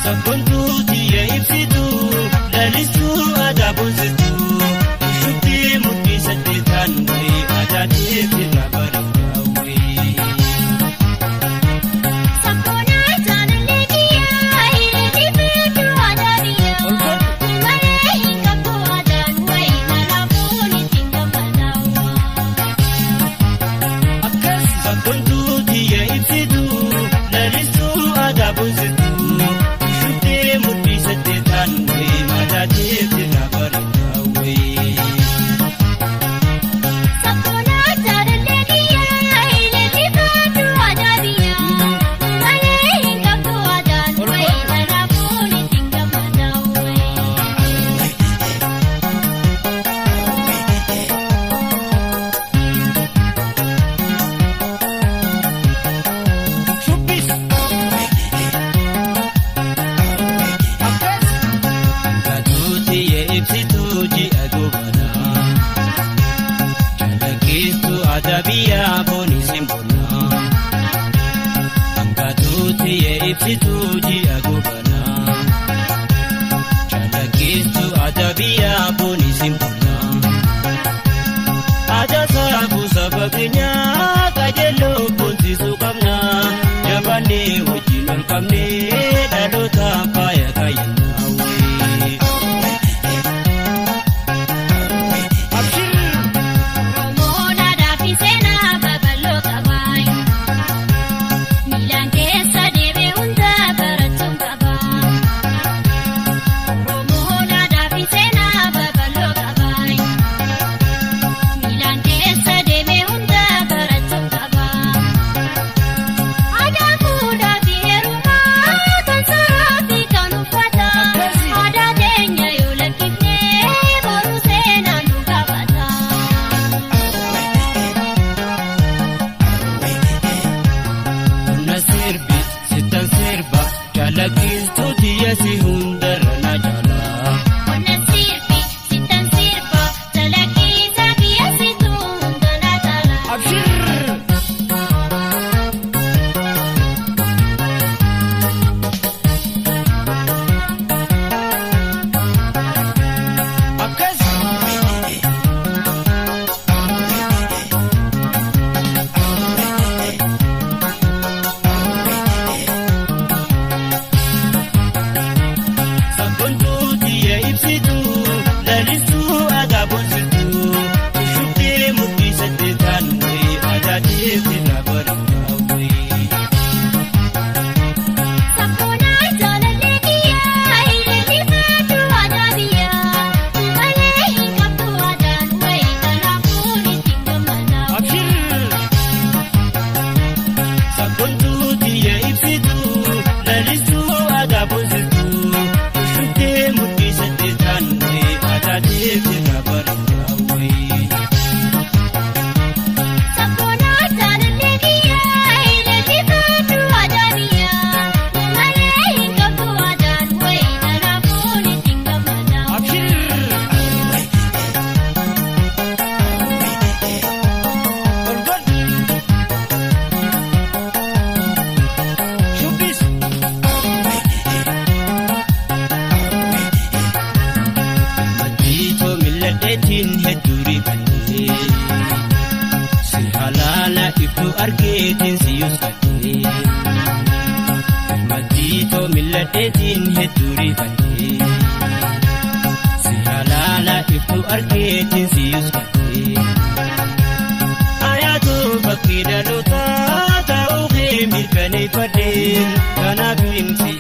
Sabboontuu tiyya ibsitu lalistuu aadaa boonsitu shubbee mudhii saddeetaan wayii aadaa teetirraa bareedaa wayii. Sabboonaa jaalallee biyyaa hiriirri fiduu aadaa biyyaa malee hin qabdu aadaan wayii kanaafuu ittiin gammadaa. Sabboontuu tiyya ibsitu lalistuu aadaa boonsitu shubbee mudhii saddeetaan wayii aadaa teetirraa bareedaa wayii. Sabboonaa jaalallee biyyaa hiriirri fiduu aadaa biyyaa malee hin qabdu aadaan wayii kanaafuu ittiin gammadaa. Shubbis. Akkas. Gatuuti ibsituu ji'a gobanaa. Calaqqeestuu aadaa biyyaa booni simboonaa. Gatuuti ibsituu ji'a gobanaa. Calaqqeestuu aadaa biyyaa booni simboonaa. Aadaa saafuu saba keenyaa qajeeloo boonsisuu qabna. Jabaannee wajjin ol qabnee dhaloota faaya kaayyannaa wayii. Abshir! Oromoon aadaa fi seenaa babal'oo qaba. Miilaan keessa deemee hunda barachuun qaba. Oromoon aadaa fi seenaa babal'oo qaba. Miilaan keessa deemee hunda barachuun qaba. Aadaa fuudhaa fi heerumaa kan saaraa fi kan uffata. Aadaa teenya yoo lakkifnee boru seenaan nu gaafata. Qonna sirbi sittan sirba calaqqeestuu tiyya si hundarra na jaala. Qonna sirbi sittan sirba calaqqisaa biyya situ hunda na jaala. Abshir! Akkas! Sabboontuu tiyya ibsitu lalistuu aadaa boonsitu shubbee mudhii saddeetaan wayii aadaa teetirraa bareedaa wayii. Sabboonaa jaalallee biyyaa hiriirri fiduu aadaa biyyaa malee hin qabdu aadaan wayii kanaafuu ittiin gammadaa. Abshir! Sabboontuu tiyya ibsitu lalistuu aadaa boonsitu shubbee mudhii saddeetaan wayii aadaa teetirraa bareedaa wayii. Sabboonaa jaalallee biyyaa hiriirri fiduu aadaa biyyaa malee hin qabdu aadaan wayii kanaafuu ittiin gammadaa. Abshir! Ol godhi! Shubbis! Majiitoo mil'adheetiin hedduu rifannee si halaala iftuu argeetiin si yuuskadhee. Majiitoo mil'adheetiin hedduu rifannee si halaala iftuu argeetiin si yuuskadhee. Ayaatoo fakkii dhalootaa ta'uu kee mirkaneeffadhee kanaaf himsi